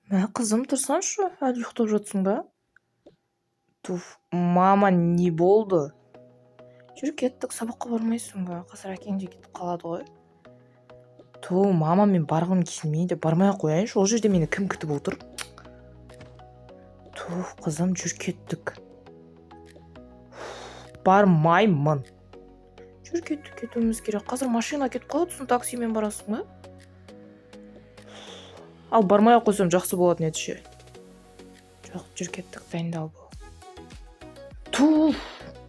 Мә, қызым, тұрсаңшы, әлі ұйықтап жатсың ба? Туф, мама, не болды? Жүр, кеттік, сабаққа бармайсың ба? Қазір әкең де кетіп қалады ғой. Ту, мама, мен барғым келмейді, бармай ақ қояйыншы, ол жерде мені кім күтіп отыр? Туф, қызым, жүр, кеттік. Бармаймын. Жүр, кеттік, кетуіміз керек. Қазір машина кетіп қалады, сосын таксимен барасың ба? Ал бармай ақ қойсам жақсы болатын еді ше. Жоқ, жүр, кеттік, дайындал бол. Туф,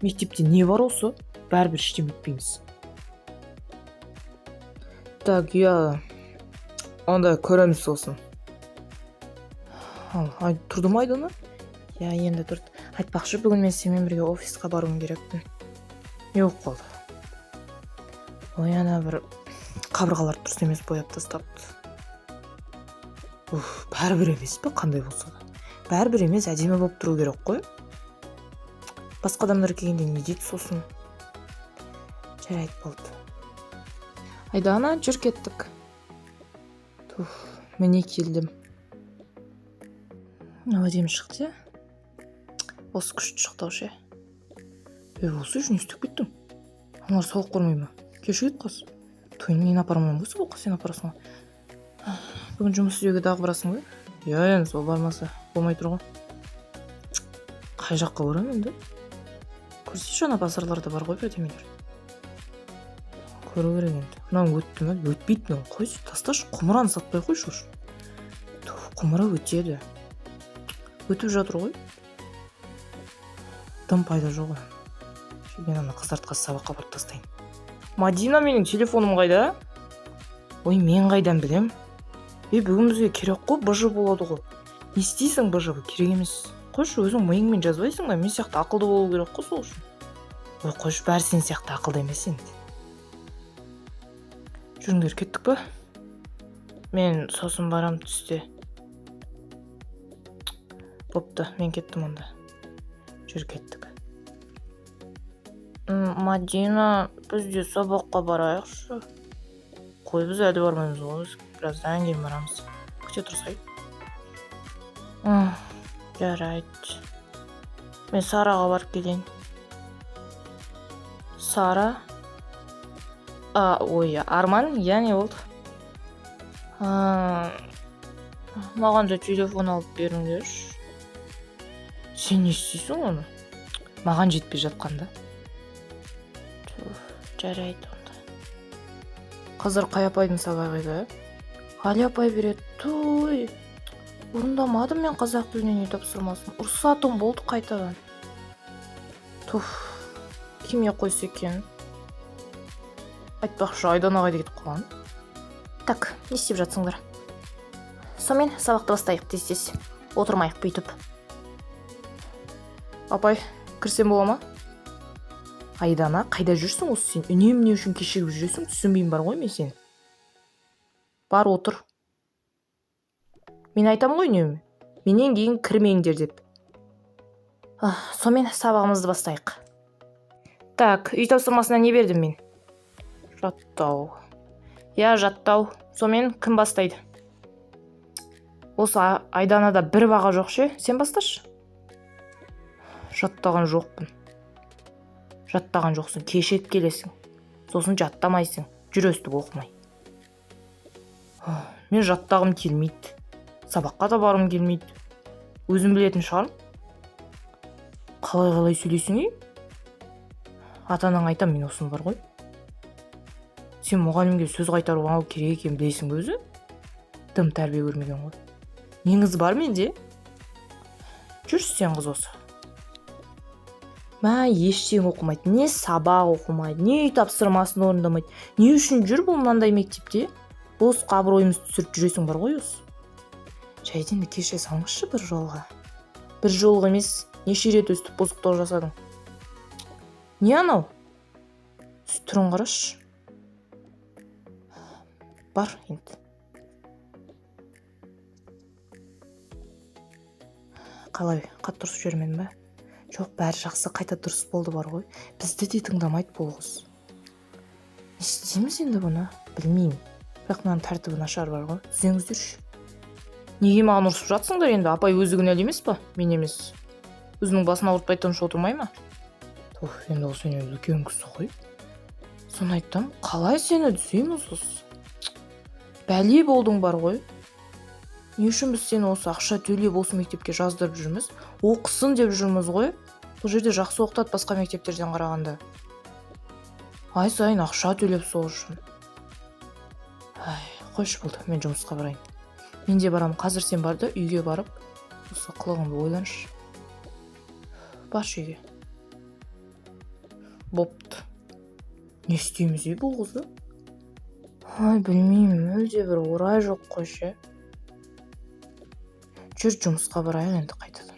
мектепте не бар осы? Бәрібір ештеңе өтпейміз. Так, иә. Онда көреміз сосын. Ал, ай, тұрды ма Айдана? Иә, енді тұрды. Айтпақшы, бүгін мен сенімен бірге офисқа баруым керекпін. Не болып қалды? Ой, ана бір қабырғаларды дұрыс емес бояп тастапты. Уф, бәрібір емес пе, қандай болса да? Бәрібір емес, әдемі болып тұру керек қой. Басқа адамдар келгенде не дейді сосын? Жарайды, болды. Айдана, жүр, кеттік. Туф, міне келдім. Мынау әдемі шықты, иә? Осы күшті шықты ау ше. Ей, осы үшін не істеп кеттің? Аналар сабақ көрмей ма? Кешігеді қазір. Той, мен апармаймын ғой сабаққа, сен апарасың ғой. Бүгін жұмыс істеуге тағы барасың ба? Иә, енді сол бармаса болмай тұр ғой. Қай жаққа барамын енді? Көрсейші, ана базарларда бар ғой бірдемелер. Көру керек енді. Мынау өтті ме? Өтпейді мынау. Қойшы, тасташы, құмыраны сатпай қойшы уж. Туф, құмыра өтеді. Өтіп жатыр ғой. Дым пайда жоқ. Мен ана қыздарды қазір сабаққа апарып тастайын. Мадина, менің телефоным қайда? Ой, мен қайдан білем? Е, бүгін бізге керек қой, БЖ болады ғой. Не істейсің БЖ, керек емес. Қойшы, өзің миыңмен жазбайсың ба? Мен сияқты ақылды болу керек қой сол үшін. Ой, қойшы, бәрі сен сияқты ақылды емес енді. Жүріңдер, кеттік па? Мен сосын барам түсте. Бопты, мен кеттім онда. Жүр, кеттік. Мадина, біз де сабаққа барайықшы. Қой, біз әлі бармаймыз ғой, біз біраздан кейін барамыз. Күте тұрсай. Жарайды. Мен Сараға барып келейін. Сара? А, ой, Арман, иә, не болды? А, маған да телефон алып беріңдерші. Сен не істейсің оны? Маған жетпей жатқанда. Туф, жарайды онда. Қазір қай апайдың сабағы еді? Ғали апай береді. Той, орындамадым мен қазақ тілінен үй тапсырмасын. Ұрысатын болды қайтадан. Туф, киме қойса екен. Айтпақшы, Айдана қайда кетіп қалған? Так, не істеп жатсыңдар? Сонымен, сабақты бастайық тез тез, отырмайық бүйтіп. Апай, кірсем бола ма? Айдана, қайда жүрсің осы сен? Үнемі не үшін кешігіп жүресің? Түсінбеймін бар ғой мен сені. Бар, отыр. Мен айтамын ғой үнемі. Менен кейін кірмеңдер деп. Ах, сонымен, сабағымызды бастайық. Так, үй тапсырмасына не бердім мен? Жаттау. Иә, жаттау. Сонымен, кім бастайды? Осы Айданада бір баға жоқ ше. Сен басташы. Жаттаған жоқпын. Жаттаған жоқсың, кешігіп келесің. Сосын жаттамайсың. Жүр өстіп оқымай. Мен жаттағым келмейді. Сабаққа да барғым келмейді. Өзім білетін шығармын. Қалай қалай сөйлейсің, ей? Ата анаңа айтамын мен осыны бар ғой. Сен мұғалімге сөз қайтаруға керек екенін білесің бе өзі? Дым тәрбие көрмеген ғой. Неңіз бар менде? Жүрші сен, қыз, осы. Мә, ештеңе оқымайды, не сабақ оқымайды, не үй тапсырмасын орындамайды. Не үшін жүр бұл мынандай мектепте? Босқа абыройымызды түсіріп жүресің бар ғой осы. Жайт, енді кеше салыңызшы бір жолға. Бір жолғы емес, неше рет өстіп бұзықтық жасадың? Не анау? Түрін қарашы. Бар енді. Қалай, қатты ұрысып жібермедім ба? Жоқ, бәрі жақсы, қайта дұрыс болды бар ғой. Бізді де тыңдамайды бұл қыз. Не істейміз енді бұны? Білмеймін. Бірақ мынаның тәртібі нашар бар ғой. Түзеңіздерші. Неге маған ұрысып жатсыңдар енді? Апай өзі кінәлі емес па? Мен емес. Өзінің басын ауыртпай тыныш отырмай ма? Туф, енді ол сенен үлкен кісі ғой. Соны айттым, қалай сені түзейміз осы? Бәле болдың бар ғой. Не үшін біз сені осы ақша төлеп осы мектепке жаздырып жүрміз? Оқысын деп жүрміз ғой. Бұл жерде жақсы оқытады басқа мектептерден қарағанда. Ай сайын ақша төлеп сол үшін. Ай, қойшы, болды, мен жұмысқа барайын. Мен де барамын. Қазір сен бар да, үйге барып осы қылығыңды ойланшы. Баршы үйге. Бопты. Не істейміз ей бұл қызды? Ай, білмеймін, мүлде бір орай жоқ қой ше. Жүр, жұмысқа барайық енді қайтадан.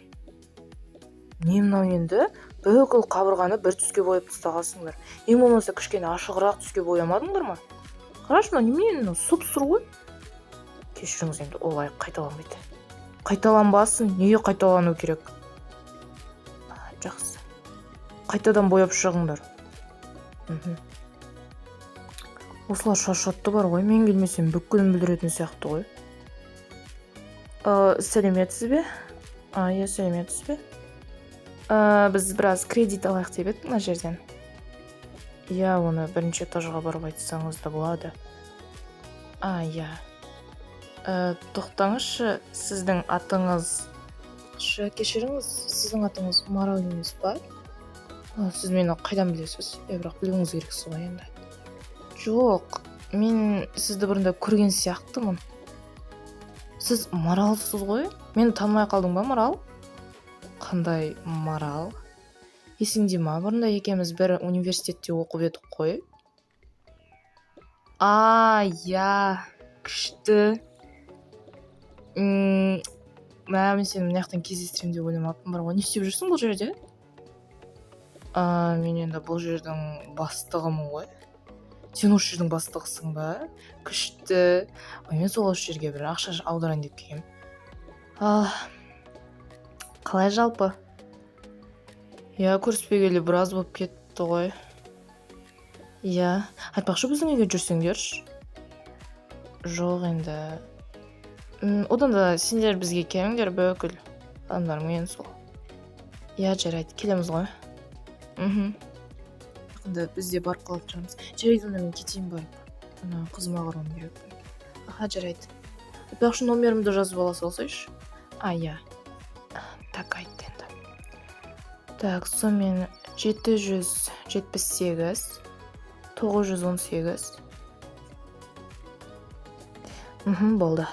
Не мынау енді? Бүкіл қабырғаны бір түске бояп тастағансыңдар. Ең болмаса кішкене ашығырақ түске боямадыңдар ма? Қарашы, мынау немене, мынау сұп сұр ғой. Кешіріңіз, енді олай қайталанбайды. Қайталанбасын, неге қайталану керек? А, жақсы. Қайтадан бояп шығыңдар. Осылар шаршатты бар ғой, мен келмесем бүкілін бүлдіретін сияқты ғой. Сәлеметсіз бе? А, иә, сәлеметсіз бе? Біз біраз кредит алайық деп едік мына жерден. Иә, оны бірінші этажға барып айтсаңыз да болады. А, иә. Тоқтаңызшы, сіздің атыңыз... Шы, кешіріңіз, сіздің атыңыз Марал емес па? А, сіз мені қайдан білесіз? Е, бірақ білуіңіз керексіз ғой енді. Жоқ, мен сізді бұрында көрген сияқтымын. Сіз Маралсыз ғой? Мені танымай қалдың ба, Марал? Қандай Марал? Есіңде ма, бұрында екеуміз бір университетте оқып едік қой? А, иә, күшті. Мә, мен сені мына жақтан кездестіремін деп ойламаппын бар ғой. Не істеп жүрсің бұл жерде? А, мен енді бұл жердің бастығымын ғой. Сен осы жердің бастығысың ба? Күшті. Ой, мен сол осы жерге бір ақша аударайын деп келгенмін. Ал, қалай жалпы? Иә, көріспегелі біраз болып кетті ғой. Иә, айтпақшы, біздің үйге жүрсеңдерші. Жоқ енді. Одан да сендер бізге келіңдер бүкіл адамдарыңмен сол. Иә, жарайды, келеміз ғой. Жақында біз де барып қалатын шығармыз. Жарайды, онда мен кетейін барып. Ана қызыма қарауым керек. Аха, жарайды. Айтпақшы, номерімді жазып ала салсайшы. А, иә. Так, айт енді. Так, сонымен 778 918. Болды.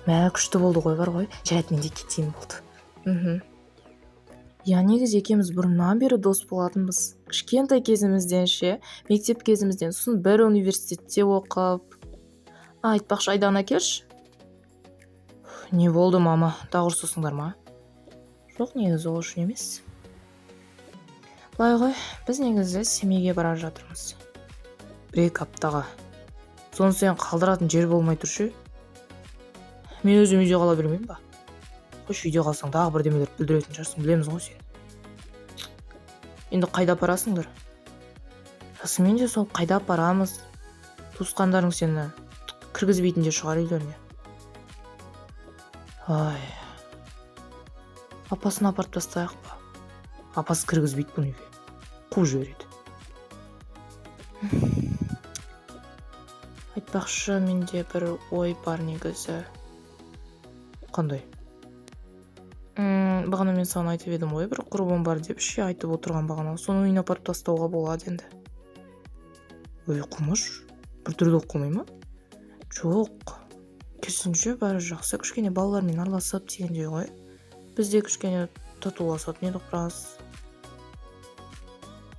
Мә, күшті болды ғой бар ғой. Жарайды, мен де кетейін, болды. Иә, негізі екеуміз бұрыннан бері дос болатынбыз. Кішкентай кезімізден ше, мектеп кезімізден, сосын бір университетте оқып. А, айтпақшы, Айдана келші. Не болды, мама? Тағы ұрсасыңдар ма? Жоқ, негізі ол үшін емес. Былай ғой, біз негізі Семейге бара жатырмыз. 1-2 аптаға. Соны сен қалдыратын жер болмай тұр ше. Мен өзім үйде қала бермеймін ба? Қойшы, үйде қалсаң тағы бірдемелер бүлдіретін шығарсың, білеміз ғой сені. Енді қайда апарасыңдар? Расымен де сол, қайда апарамыз? Туысқандарың сені кіргізбейтін де шығар үйлеріне. Ай. Апасын апарып тастайық па? Апасы кіргізбейді бұны үйге. Қуып жібереді. Айтпақшы, менде бір ой бар негізі. Қандай? Бағана мен саған айтып едім ғой, бір құрбым бар деп ше, айтып отырған бағана. Соның үйіне апарып тастауға болады енді. Ой, қумаш, бір түрлі болып қалмай ма? Жоқ. Керісінше, бәрі жақсы, кішкене балалармен араласып дегендей ғой. Біз де кішкене татуласатын едік біраз.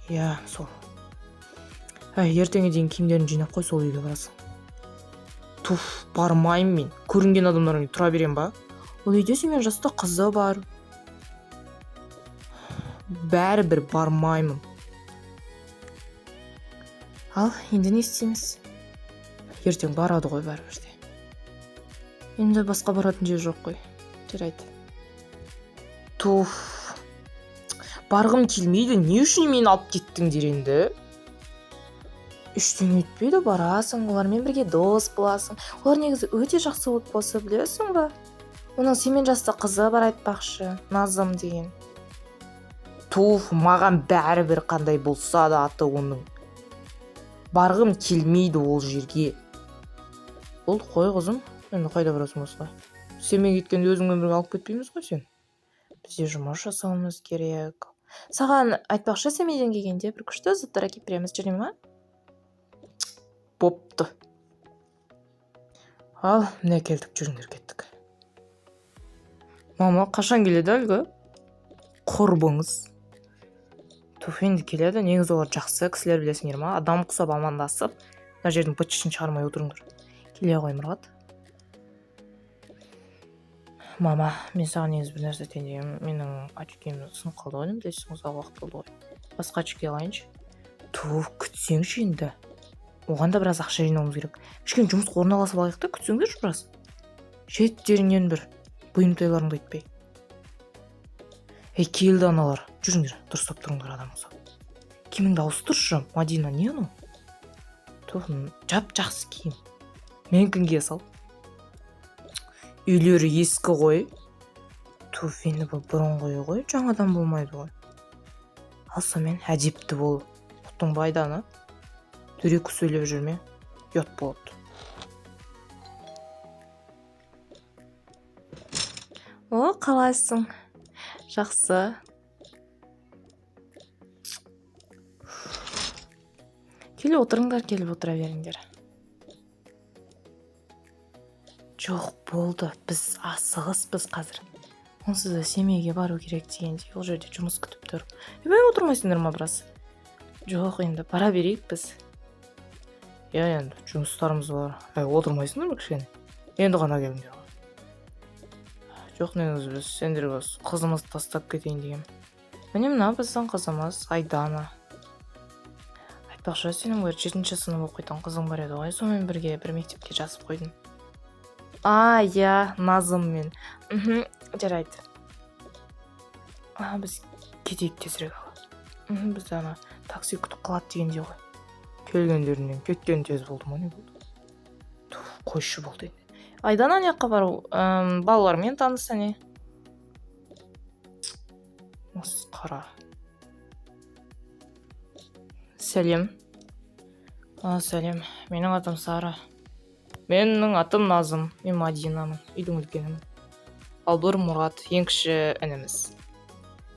Иә, сол. Әй, ертеңге дейін киімдерін жинап қой, сол үйге барасың. Туф, бармаймын мен. Көрінген адамдармен тұра берем ба? Ол үйде сенімен жаста қызы бар. Бәрібір бармаймын. Ал, енді не істейміз? Ертең барады ғой бәрібір де. Енді басқа баратын жер жоқ қой. Жарайды. Туф. Барғым келмейді. Не үшін мені алып кеттіңдер енді? Ештеңе етпейді, барасың, олармен бірге дос боласың. Олар негізі өте жақсы отбасы, білесің ба? Оның сенімен жасты қызы бар айтпақшы, Назым деген. Туф, маған бәрібір қандай болса да аты оның. Барғым келмейді ол жерге. Болды, қой қызым, енді қайда барасың осылай? Семейге кеткенде өзіңмен бірге алып кетпейміз ғой сені. Бізде жұмыс жасауымыз керек. Саған айтпақшы, Семейден келгенде бір күшті заттар әкеліп береміз, жүре ма? Бопты. Ал, міне келдік, жүріңдер, кеттік. Мама, қашан келеді әлгі? Құрбыңыз. Туф, енді келеді. Негізі олар жақсы кісілер, білесіңдер ма? Адам құсап амандасып, мына жердің быт-шытын шығармай отырыңдар. Келе ғой, Мұрат. Мама, мен саған негізі бір нәрсе айтайын дегенмін. Менің очкиім сынып қалды ғой, білесің, ұзақ уақыт болды ғой. Басқа очки алайыншы. Туф, күтсеңші енді. Оған да біраз ақша жинауымыз керек. Кішкене жұмысқа орналасып алайық та, күтсеңдерші біраз. Шеттеріңнен бір бұйымтайларыңды айтпай. Ей, келді аналар. Жүріңдер, дұрыстап тұрыңдар адам ұқсап. Киіміңді ауыстыршы, Мадина, не анау? Туф, жап-жақсы киім. Менікін кие сал. Үйлері ескі ғой. Туф, енді бұл бұрынғы үй ғой, жаңадан болмайды ғой. Ал сонымен әдепті бол. Ұқтың ба, Айдана? Дөрекі сөйлеп жүрме, ұят болады. О, қалайсың? Жақсы. Келіп отырыңдар, келіп отыра беріңдер. Жоқ, болды, біз асығыспыз қазір. Онсыз да Семейге бару керек дегендей, ол жерде жұмыс күтіп тұр. Ойбай, отырмайсыңдар ма біраз? Жоқ, енді бара берейік біз. Иә, енді жұмыстарымыз бар. Әй, отырмайсыңдар ма кішкене? Енді ғана келдіңдер ғой. Жоқ, негізі біз сендерге осы қызымызды тастап кетейін дегенмін. Міне мына біздің қызымыз Айдана. Айтпақшы, сенің бір 7-ші сынып оқитын қызың бар еді ғой, сонымен бірге бір мектепке жазып қойдым. А, иә, Назыммен. Жарайды. А, біз кетейік тезірек. Бізді ана такси күтіп қалады дегендей ғой. Келгендерінен кеткен тез болды ма, не болды? Туф, қойшы болды енді. Айдана не жаққа бару? Балалармен таныса не? Масқара. Сәлем. А, сәлем. Менің атым Сара. Менің атым Назым. Мен Мадинамын. Үйдің үлкенімін. Ал бұл Мұрат, ең кіші ініміз.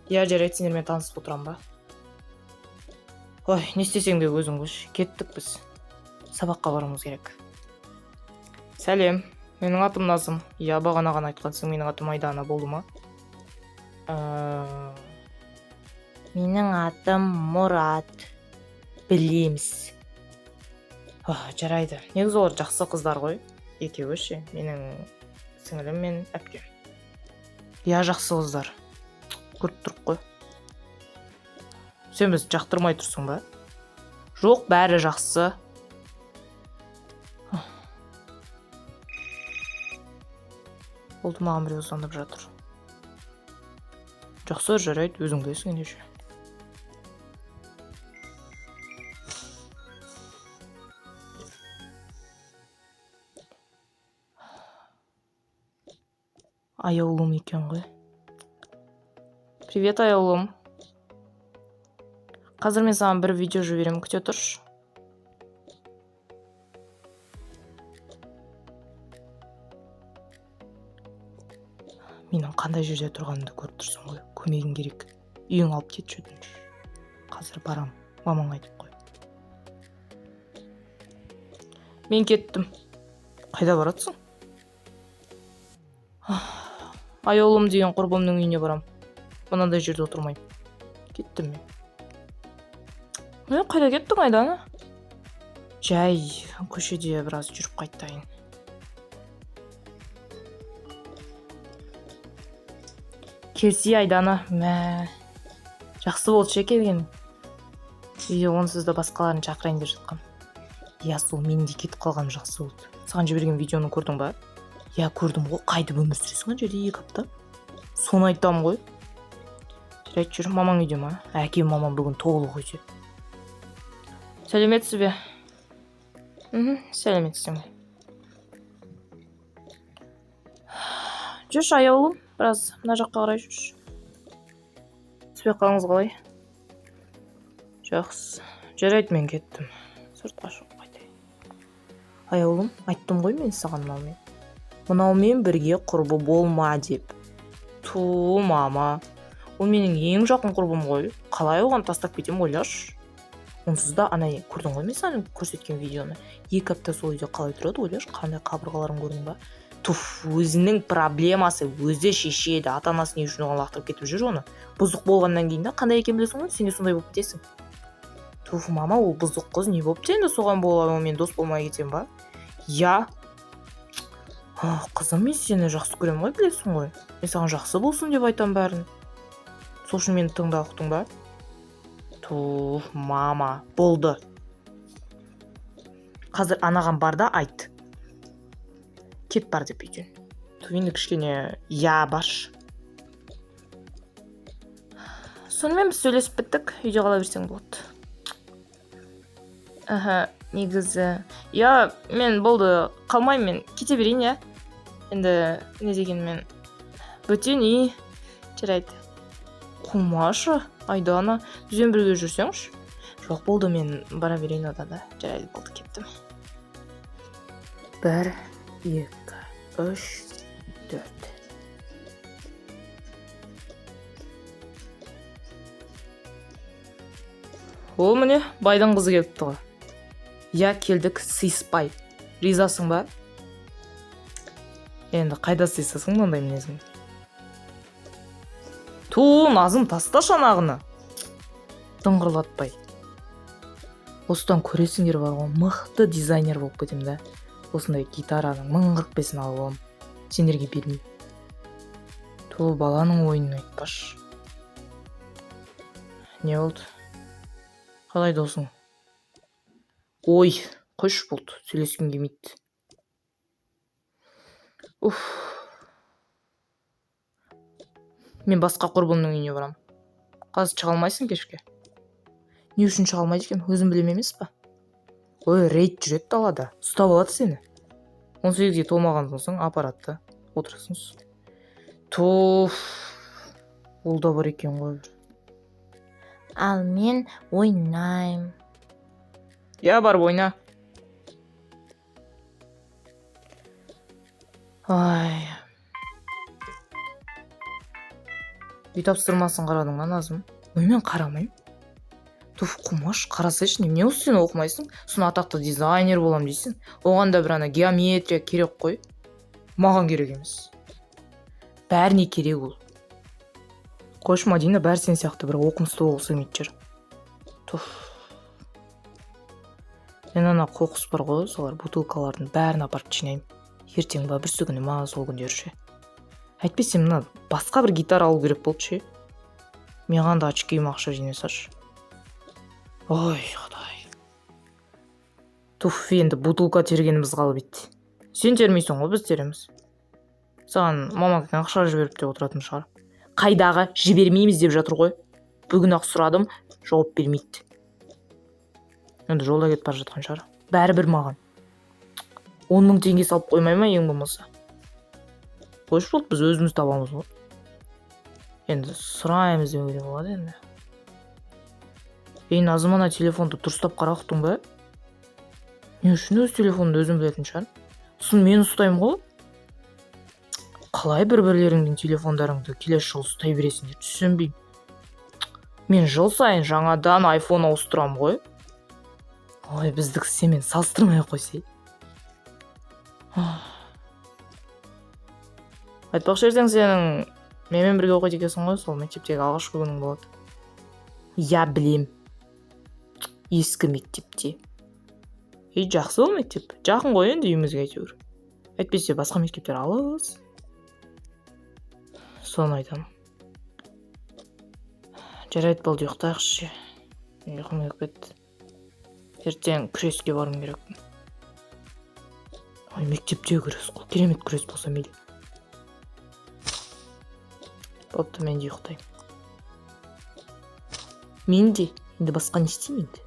Иә, жарайды, сендермен танысып отырамын ба? Ой, не істесең де өзің көрші. Кеттік біз. Сабаққа баруымыз керек. Сәлем. Менің атым Назым. Иә, бағана ғана айтқансың, менің атым Айдана болды ма? Менің атым Мұрат. Білеміз. Ах, жарайды. Негізі олар жақсы қыздар ғой. Екеуі ше, менің сіңілім мен әпкем. Иә, жақсы қыздар. Көріп тұрық қой. Сен бізді жақтырмай тұрсың ба? Жоқ, бәрі жақсы. Болды, маған біреу звондап жатыр. Жақсы, жарайды, өзің білесің ендеше. Аяулым екен ғой. Привет, Аяулым. Қазір мен саған бір видео жіберемін, күте тұршы. Менің қандай жерде тұрғанымды көріп тұрсың ғой. Көмегің керек. Үйің алып кетші өтініш. Қазір барам. Мамаңа айтып қой. Мен кеттім. Қайда баратсың? Аяулым деген құрбымның үйіне барам. Мынандай жерде отырмаймын. Кеттім мен. Қайда кеттің, Айдана? Жай, көшеде біраз жүріп қайтайын. Келсе, Айдана, мә. Жақсы болды ше келген. Үйде онсыз да басқаларын шақырайын деп жатқам. Иә, сол менің де кетіп қалғаным жақсы болды. Саған жіберген видеоны көрдің ба? Иә, көрдім ғой. Қайтып өмір сүресің ана жерде 2 апта? Соны айтам ғой. Жарайды, жүр, мамаң үйде ма? Әкем, мамам бүгін толық үйде. Сәлеметсіз бе? Мхм, сәлеметсің бе? Жүрші, аяулым, біраз мына жаққа қарай жүрші. Түспей қалыңыз қалай? Жақсы. Жарайды, мен кеттім. Сыртқа шығып қайтайын. Аяулым, айттым ғой мен саған мынаумен. Мынаумен бірге құрбы болма деп. Ту, мама. Ол менің ең жақын құрбым ғой. Қалай оған тастап кетемін ойлашы. Онсыз да ана көрдің ғой мен саған көрсеткен видеоны. 2 апта сол үйде қалай тұрады ойлашы, қандай қабырғаларын көрдің ба? Туф, өзінің проблемасы өзі шешеді. Ата-анасы не үшін оған лақтырып кетіп жүр оны? Бұзық болғаннан кейін да қандай екенін білесің ғой, сен де сондай болып кетесің. Туф, мама, ол бұзық қыз не болыпты енді, соған бола онымен дос болмай кетем ба? Я. Қызым, мен сені жақсы көремін ғой, білесің ғой. Мен саған жақсы болсын деп айтам бәрін. Сол үшін мені тыңда ұқтың ба? Туф, мама, болды. Қазір анаған бар да айт. Кет бар деп үйден. Туф, енді кішкене я баршы. Сонымен біз сөйлесіп біттік, үйде қала берсең болады. Аха, негізі. Я, мен болды, қалмаймын, мен кете берейін, я. Енді не дегенмен бөтен үй. Жарайды. Қумашы, Айдана, бізбен бірге жүрсеңші. Жоқ, болды, мен бара берейін одан да. Жарайды, болды, кеттім. 1, 2, 3, 4. О, міне, байдың қызы келіпті ғой. Я, келдік, сыйыспай. Ризасың ба? Енді қайда сыйысасың мынандай мінезің? Ту, Назым, таста шанағыны. Дыңғырлатпай. Осыдан көресіңдер бар ғой, мықты дизайнер болып кетемін да. Осындай гитараның 1045-ін алып аламын. Сендерге бермеймін. Ту, баланың ойынын айтпашы. Не болды? Қалай досың? Ой, қойшы болды, сөйлескім келмейді. Уф. Мен басқа құрбымның үйіне барамын. Қазір шыға алмайсың кешке. Не үшін шыға алмайды екен? Өзім білем емес па? Ой, рейд жүреді далада. Ұстап алады сені. 18-ге толмаған соң апарады да. Отырасың. Туф. Ол да бар екен ғой. Ал мен ойнаймын. Я, барып ойна. Ай. Үй тапсырмасын қарадың ба, Назым? Ой, мен қарамаймын. Туф, қумаш, қарасайшы, немене осы сен оқымайсың? Сосын атақты дизайнер болам дейсің. Оған да бір ана геометрия керек қой. Маған керек емес. Бәріне керек ол. Қойшы, Мадина, бәрі сен сияқты бір оқымысты болғысы келмейтін шығар. Туф. Мен ана қоқыс бар ғой, солар бутылкалардың бәрін апарып жинаймын. Ертең ба, бүрсі күні ма, сол күндері ше. Әйтпесе мына басқа бір гитара алу керек болды ше. Маған да очкиіме ақша жинай салшы. Ой, Құдай. Туф, енді бутылка тергеніміз қалып еді. Сен термейсің ғой, біз тереміз. Саған мама ақша жіберіп деп отыратын шығар. Қайдағы жібермейміз деп жатыр ғой. Бүгін ақ сұрадым, жауап бермейді. Енді жолда кетіп бара жатқан шығар. Бәрібір маған. 10 мың теңге салып қоймай ма ең болмаса? Қойшы болды, біз өзіміз табамыз ғой. Енді сұраймыз деуге де болады енді. Ей, Назым, ана телефонды дұрыстап қара, ұқтың ба? Не үшін өз телефонымды өзім білетін шығар? Сосын мен ұстаймын ғой. Қалай бір-бірлеріңнің телефондарыңды келесі жылы ұстай бересіңдер, түсінбеймін. Мен жыл сайын жаңадан айфон ауыстырамын ғой. Ой, біздікі сенімен салыстырмай ақ қойсай. Айтпақшы, ертең сенің менімен бірге оқиды екенсің ғой, сол мектептегі алғашқы күнің болады. Я білем. Ескі мектепте. Ей, жақсы ол мектеп. Жақын ғой енді үйімізге әйтеуір. Әйтпесе басқа мектептер алыс. Соны айтамын. Жарайды, болды, ұйықтайықшы. Ұйқым келіп кетті. Ертең күреске баруым керек. Ой, мектепте күрес қой. Керемет күрес болса мейлі. Бопты, мен де ұйықтаймын. Мен де. Енді басқа не істеймін енді?